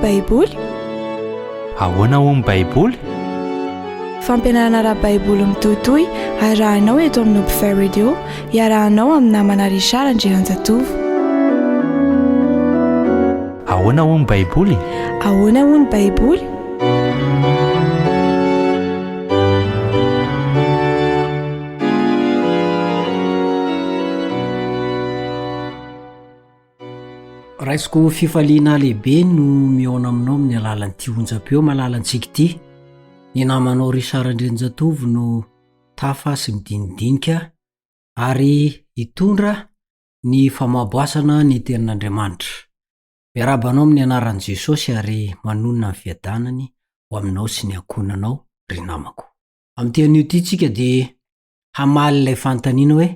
Baiboly? Ahoana hoy ny Baiboly? Fampianarana ara-baiboly mitohitohy arahinao eto amin'ny Hopefy Radio, iarahanao amin'ny namana Richard Andrianjatovo. Ahoana hoy ny Baiboly? Ahoana hoy ny Baiboly? Raisiko fifaliana lehibe no mihaona aminao amin'ny alalan'ity onjam-peo malalantsika ity. Ny namanao Richard Andrianjatovo no tafa sy midinidinika ary hitondra ny famaboasana ny tenin'Andriamanitra. Miarahaba anao amin'ny anaran'i Jesosy ary manonona ny fiadanany ho aminao sy ny ankohonanao ry namako. Amin'ity anio ity tsika dia hamaly ilay fanontaniana hoe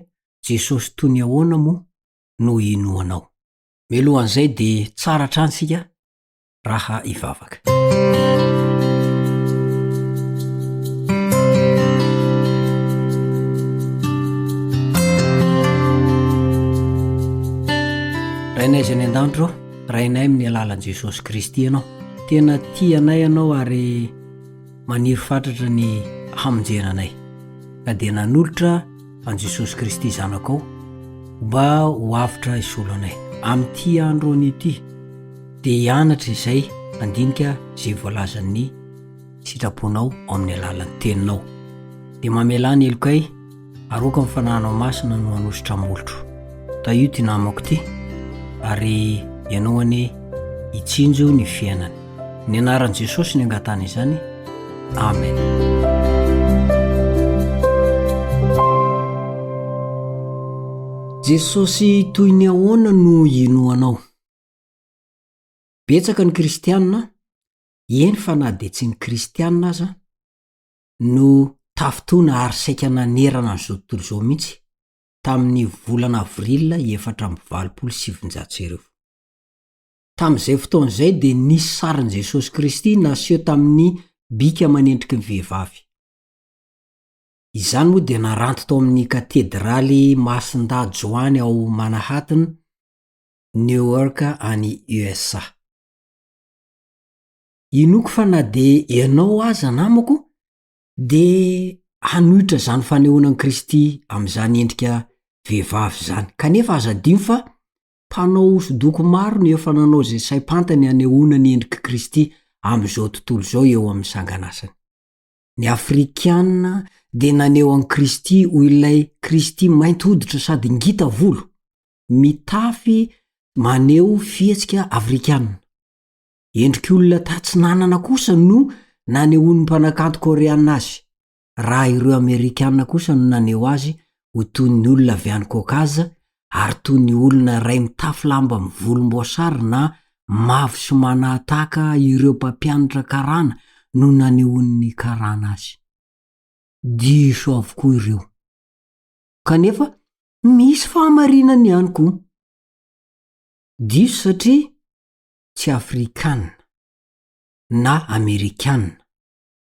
Jesosy toy ny ahoana moa no inoanao? Mialohan'izay dia tsara hatrany isika raha hivavaka. Rainay izay any an-danitra ô, Rainay amin'ny alalan'i Jesosy Kristy Ianao. Tena tia anay Ianao ary maniry fatratra ny hamonjena anay. Ka dia nanolotra an'i Jesosy Kristy Zanakao mba ho avotra hisolo anay. Amin'ity andro anio ity dia hianatra izay handinika izay voalazan'ny sitraponao ao amin'ny alalan'ny teninao. Dia mamelà ny helokay ary aoka ny fanahinao masina no hanosotra molotro. Tahio ity namako ity ary ianao anie hitsinjo ny fiainany. Ny anaran'i Jesosy no angatahana izany. Amen. Jesosy toy ny ahoana no inoanao? Betsaka ny kristiana, eny fa na dia tsy ny kristiana aza, no tafintohina ary saika nanerana an'izao tontolo izao mihitsy tamin'ny volana avril 1984. Tamin'izay fotoana izay dia nisy sarin'i Jesosy Kristy naseho tamin'ny bika manendriky ny vehivavy. Izany moa dia naranty tao amin'ny Katedraly Masindahy Joany ao Manhattan, New York any USA. Inoako fa na dia ianao aza namako dia hanohitra izany fanehoana an'i Kristy amin'izany endrika vehivavy izany. Kanefa aza adino fa Mpanao hosodoko maro no efa nanao izay saim-pantany hanehoana ny endrik'i Kristy amin'izao tontolo izao eo amin'ny sanganasany. Ny Afrikana dia naneho an'i Kristy ho ilay Kristy mainty hoditra sady ngita volo, mitafy maneho fihetsika afrikana. Endrik'olona tatsinanana kosa no nanehoan'ny mpanakanto koreana azy. raha ireo Amerikana kosa no naneho azy ho toy ny olona avy any Caucase ary toy ny olona iray mitafy lamba mivolomboasary na mavo sy manahataka ireo mpampianatra karana no nanehoan'ny karana azy. Diso avokoa ireo. Kanefa misy fahamarinany ihany koa. Diso satria tsy Afrikana na Amerikana.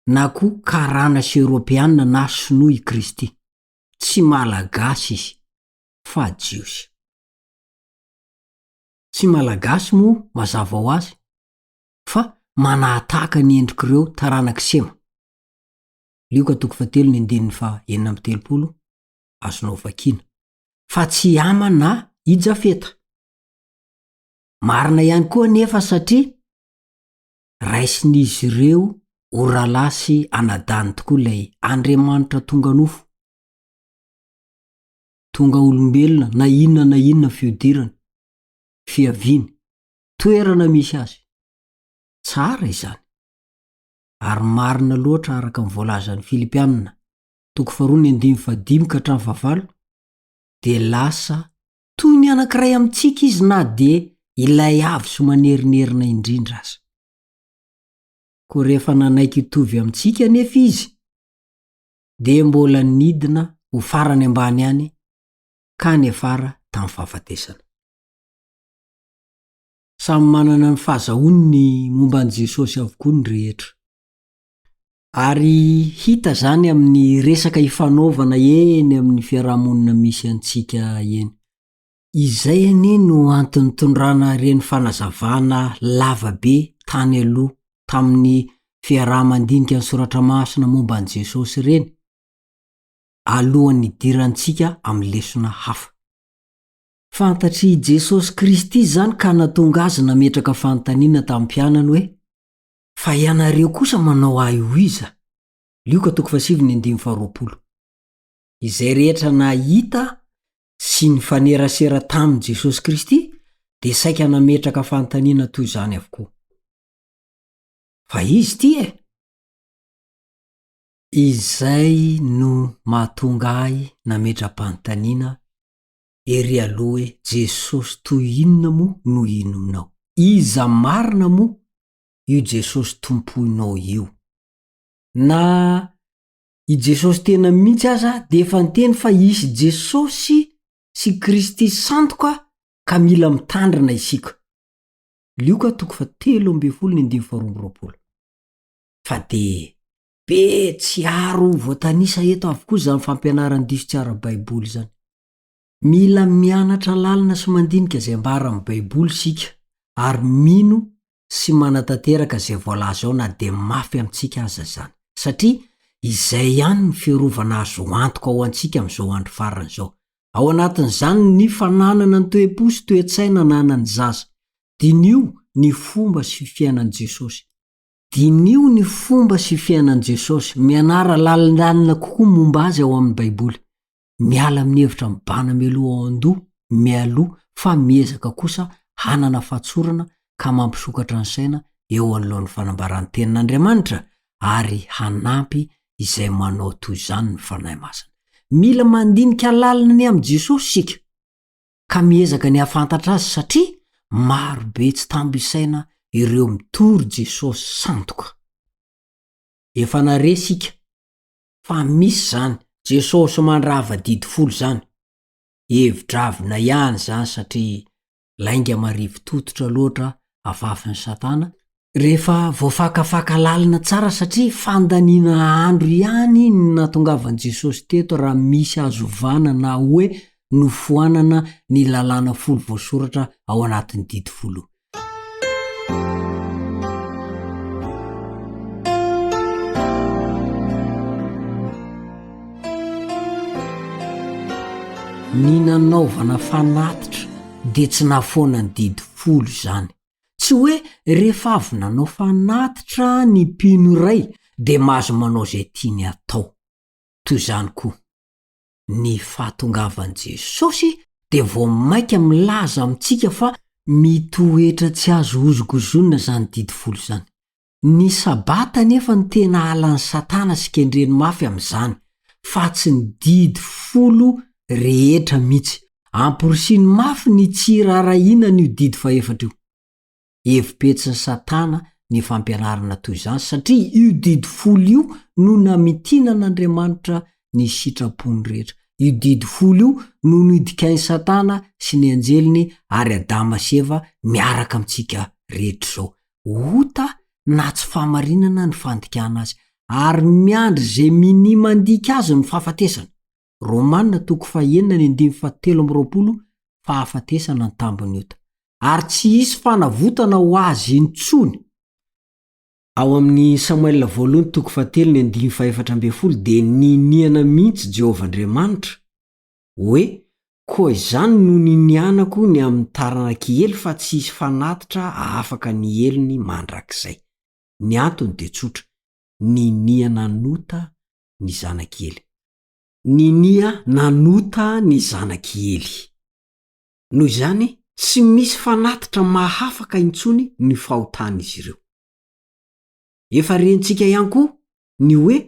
na koa karana sy eropeana na sinoa i Kristy. Tsy malagasy izy fa jiosy. Tsy malagasy moa mazava ho azy fa manahatahaka ny endrik'ireo taranak'i Sema. Lioka toko fahatelo ny andininy faha 36 azonao vakiana. Fa tsy i Hama na i Jafeta. Marina ihany koa anefa satria Raisin'izy ireo ho rahalahy sy anadahiny tokoa ilay Andriamanitra tonga nofo, tonga olombelona na inona na inona fihodirany, fiaviany, toerana misy azy. Tsara izany. Ary marina loatra araka ny voalazan'ny Filipianina, toko faharoa ny andininy fahadimy ka hatramin'ny fahavalo, dia lasa Toy ny anankiray amintsika izy na dia ilay avo sy manerinerina indrindra aza. Koa rehefa nanaiky hitovy amintsika anefa izy, dia mbola nidina ho farany ambany ihany ka niafara tamin'ny fahafatesana. Samy manana ny fahazahoany ny momba an'i Jesosy avokoa ny rehetra. Ary hita izany amin'ny resaka ifanaovana eny amin'ny fiarahamonina misy antsika eny. Izay anie no antony nitondrana ireny fanazavana lava be. tany aloha tamin'ny fiaraha-mandinika ny soratra masina momba an'i Jesosy ireny, alohan'ny hidirantsika amin'ny lesona hafa. Fantatr'i Jesosy Kristy izany ka nahatonga azy nametraka fanontaniana tamin'ny mpianany hoe, Fa ianareo kosa manao ahy ho iza? Lioka toko fahasivy ny andininy faharoapolo. Izay rehetra nahita sy nifanerasera tamin'i Jesosy Kristy dia saika nametraka fanontaniana toy izany avokoa. Fa izy ity e! Izay no mahatonga ahy nametra-panontaniana ery aloha hoe Jesosy toy inona moa no inoanao? Iza marina moa io Jesosy tompoinao io? Na i Jesosy tena mihitsy aza dia efa niteny fa hisy Jesosy sy Kristy sandoka ka mila mitandrina isika. Lioka toko fahatelo ambin'ny folo ny andininy faharoa amby roapolo. Fa dia be tsy aro voatanisa eto avokoa izany fampianaran-diso tsy ara-baiboly izany. Mila mianatra lalina sy mandinika izay ambara amin'ny Baiboly isika ary mino sy manatanteraka izay voalaza ao na dia mafy amintsika aza izany, satria izay ihany ny fiarovana azo antoka ho antsika amin'izao andro farany izao. Ao anatin'izany ny fananana ny toe-po sy toe-tsaina ananan'ny zaza. Diniho ny fomba sy fiainan'i Jesosy. Diniho ny fomba sy fiainan'i Jesosy. Mianara lalindalina kokoa momba azy ao amin'ny Baiboly. Miala amin'ny hevitra mibana mialoha ao an-doha mialoha fa miezaka kosa hanana fahatsorana ka mampisokatra ny saina eo anoloan'ny fanambaran'ny Tenin'Andriamanitra ary hanampy izay manao toy izany ny Fanahy Masina. Mila mandinika lalina ny amin'i Jesosy isika ka miezaka ny hahafantatra azy satria maro be tsy tambo isaina ireo mitory Jesosy sandoka. Efa nare isika fa misy izany Jesosy mandrava didy folo izany. Hevi-dravina ihany izany satria lainga marivo tototra loatra afafin'i Satana, rehefa voafakafaka lalina tsara satria fandaniana andro ihany ny nahatongavan'i Jesosy teto raha misy azo ovana na hoe nofoanana ny lalàna folo voasoratra ao anatin'ny didy folo. Ny nanaovana fanatitra dia tsy nahafoana ny didy folo izany. Tsy hoe rehefa avy nanao fanatitra ny mpino iray dia mahazo manao izay tiany hatao. Toy izany koa, ny fahatongavan'i Jesosy dia vao mainka milaza amintsika fa mitoetra tsy azo hozongozonina izany didy folo izany. Ny Sabata anefa no tena halan'i Satana sy kendreny mafy amin'izany, fa tsy ny didy folo rehetra mihitsy. Amporisihiny mafy ny tsy hiraharahiana an'io didy fahefatra io. Hevi-petsin'i Satana ny fampianarana toy izany, satria io didy folo io no namintinan'Andriamanitra ny sitrapony rehetra. Io didy folo io no nodikain'i Satana sy ny anjeliny ary Adama sy Eva miaraka amintsika rehetra izao. Ota na tsy fahamarinana ny fandikana azy, ary miandry izay minia mandika azy ny fahafatesana. Romana toko fahenina ny andininy fahatelo amby roapolo Fahafatesana ny tambin'ny ota, ary tsy hisy fanavotana ho azy intsony. Ao amin'ny Samoela voalohany toko fahatelo ny andininy fahefatra ambin'ny folo dia niniana mihitsy Jehovah Andriamanitra hoe, Koa izany no ninianako ny amin'ny taranak'i Ely fa tsy hisy fanatitra hahafaka ny helony mandrakizay. Ny antony dia tsotra, ninia nanota ny zanak'i Ely. Ninia nanota ny zanak'i Ely. Noho izany, tsy misy fanatitra mahafaka intsony ny fahotan'izy ireo. Efa rentsika ihany koa ny hoe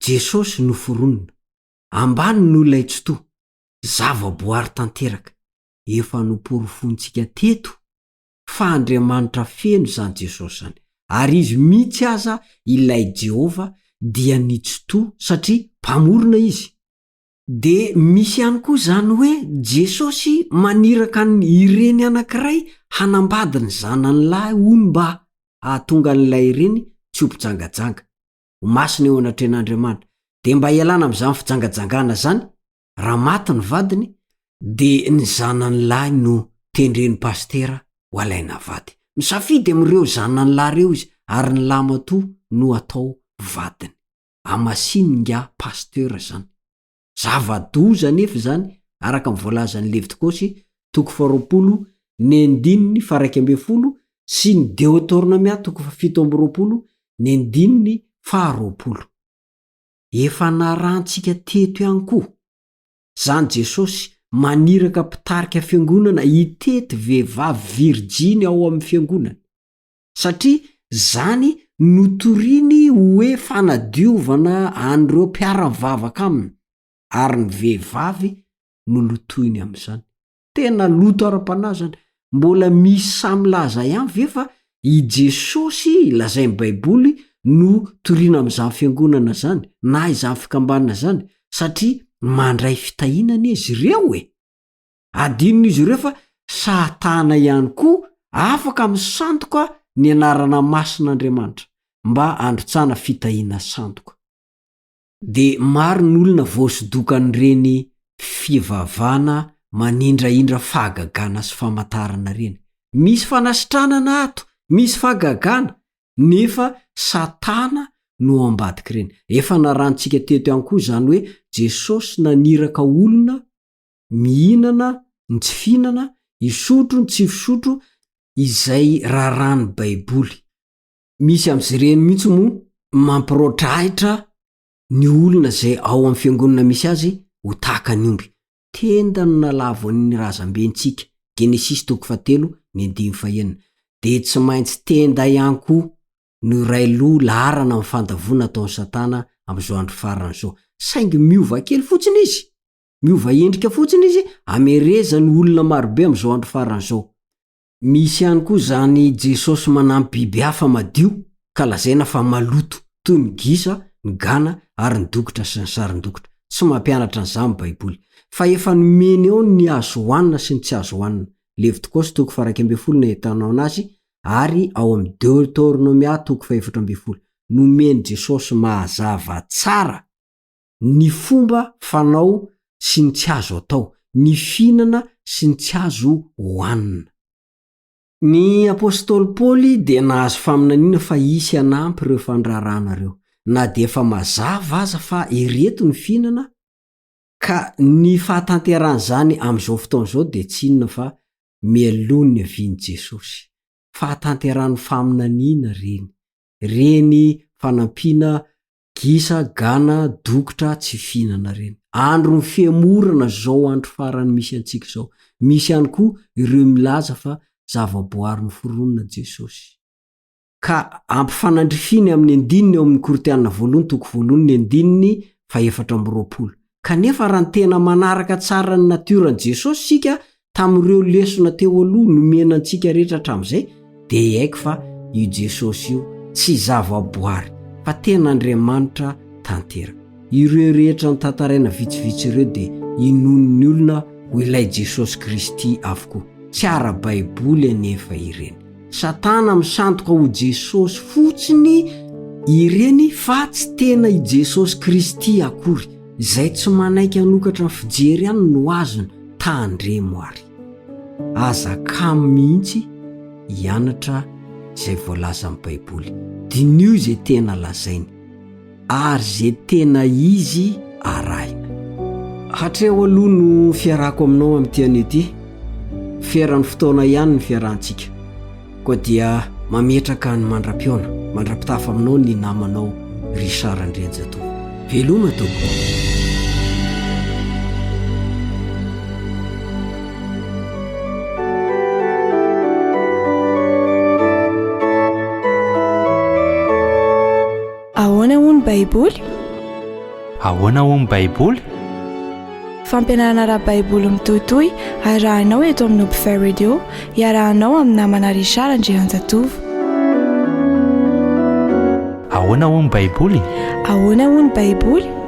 Jesosy noforonina. Ambany noho ilay Tsitoha. Zavaboary tanteraka. Efa noporofointsika teto fa Andriamanitra feno izany Jesosy izany. Ary Izy mihitsy aza ilay Jehovah dia ny Tsitoha satria Mpamorona Izy. Dia misy ihany koa izany hoe Jesosy maniraka an' ireny anankiray hanambady ny zanany lahy hono mba hahatonga an'ilay reny tsy ho mpijangajanga. Ho masina eo anatrehan'Andriamanitra. Dia mba hialana amin'izany fijangajangana izany, raha maty ny vadiny, dia ny zanany lahy no tendren'ny pasitera ho alaina vady. Misafidy amin'ireo zanany lahy ireo izy ary ny lahimatoa no atao vadiny. Amasininy ingahy pasteur izany. Zava-doza anefa izany araka ny voalazan'ny Levitikosy toko faharoapolo ny andininy faha-11 sy ny Deotornomia toko fahafito amby roapolo ny andininy faharoapolo. Efa narahantsika teto ihany koa izany Jesosy maniraka mpitarika fiangonana hitety vehivavy virjiny ao amin'ny fiangonany. Satria izany notoriny hoe fanadiovana an'ireo mpiara-mivavaka aminy, ary ny vehivavy no lotoiny amin'izany. Tena loto ara-panahy izany. Mbola misy sahy milaza ihany ve fa i Jesosy lazain'ny Baiboly no torina amin'izany fiangonana izany na izany fikambanana izany? Satria mandray fitahiana anie izy ireo e! Adinon'izy ireo fa Satana ihany koa afaka misandoka ny anarana masin'Andriamanitra mba handrotsahana fitahiana sandoka. Dia maro ny olona voasodokan'ireny fivavahana manindrahindra fahagagana sy famantarana ireny. Misy fanasitranana ato, misy fahagagana, nefa Satana no ao ambadik'ireny. Efa narahantsika teto ihany koa izany hoe Jesosy naniraka olona mihinana ny tsy fihinana, hisotro ny tsy fisotro, izay raràn'ny Baiboly. Misy amin'izy ireny mihitsy moa mampiraotra ahitra ny olona izay ao amin'ny fiangonana misy azy ho tahaka ny omby. Tenda no nalavo an'ny razambentsika, Genesisy toko fahatelo ny andininy fahenina. Dia tsy maintsy tenda ihany koa no iray loha laharana amin'ny fandavoana ataon'i Satana amin'izao andro farany izao. Saingy miova kely fotsiny izy. Miova endrika fotsiny izy amerezany olona marobe amin'izao andro farany izao. Misy ihany koa izany Jesosy manampy biby hafa madio ka lazaina fa maloto toy ny gisa, ny gana ary ny dokotra sy ny sarin-dokotra. Tsy mampianatra an'izany ny Baiboly. Fa efa nomeny ao ny azo hohanina sy ny tsy azo hohanina. Levitikosy toko faha-11 no ahitanao anazy ary ao amin'ny Deoteronomia toko faha-14. Nomen'i Jesosy mazava tsara ny fomba fanao sy ny tsy azo atao, ny fihinana sy ny tsy azo hohanina. Ny apostoly Paoly dia nahazo faminaniana fa hisy hanampy ireo fandraharahana ireo, na dia efa mazava aza fa ireto ny fihinana, ka ny fahatanterahan'izany amin'izao fotoana izao dia tsy inona fa mialoha ny niavian'i Jesosy. Fahatanterahan'ny faminaniana ireny, ireny fanampiana Gisa, gana, dokotra, tsy fihinana ireny. Andron'ny fihemorana izao andro farany misy antsika izao. Misy ihany koa ireo milaza fa zavaboary noforonina Jesosy. Ka ampifanandrifiany amin'ny andininy ao amin'ny Korintiana voalohany toko voalohany ny andininy fahefatra amby roapolo. Kanefa raha ny tena manaraka tsara ny natioran'i Jesosy isika tamin'ireo lesona teo aloha nomena antsika rehetra hatramin'izay, dia hiaiky fa io Jesosy io tsy zavaboary fa tena Andriamanitra tanteraka. Ireo rehetra notantaraina vitsivitsy ireo dia inoan'ny olona ho ilay Jesosy Kristy avokoa. Tsy ara-baiboly anefa ireny. Satana misandoka ho Jesosy fotsiny ireny fa tsy tena i Jesosy Kristy akory. Izay tsy manaiky hanokatra ny fijery ihany no azony, tandremo ary. Aza kamo mihitsy hianatra izay voalazan'ny Baiboly. Diniho izay tena lazainy, ary izay tena izy arahina. Hatreo aloha no fiarahako aminao amin'ity anio ity. Feran'ny fotoana ihany ny fiarahantsika. Koa dia mametraka ny mandra-pihaona, mandra-pitafa aminao ny namanao Richard Andrianjatovo. Veloma tompoko. Ahoana hoy ny Baiboly? Ahoana hoy ny Baiboly? Fampianarana ara-baiboly mitohitohy arahinao eto amin'ny Hopefy Radio, iarahanao amin'ny namana Richard Andrianjatovo. Ahoana hoy ny Baiboly? Ahoana hoy ny Baiboly?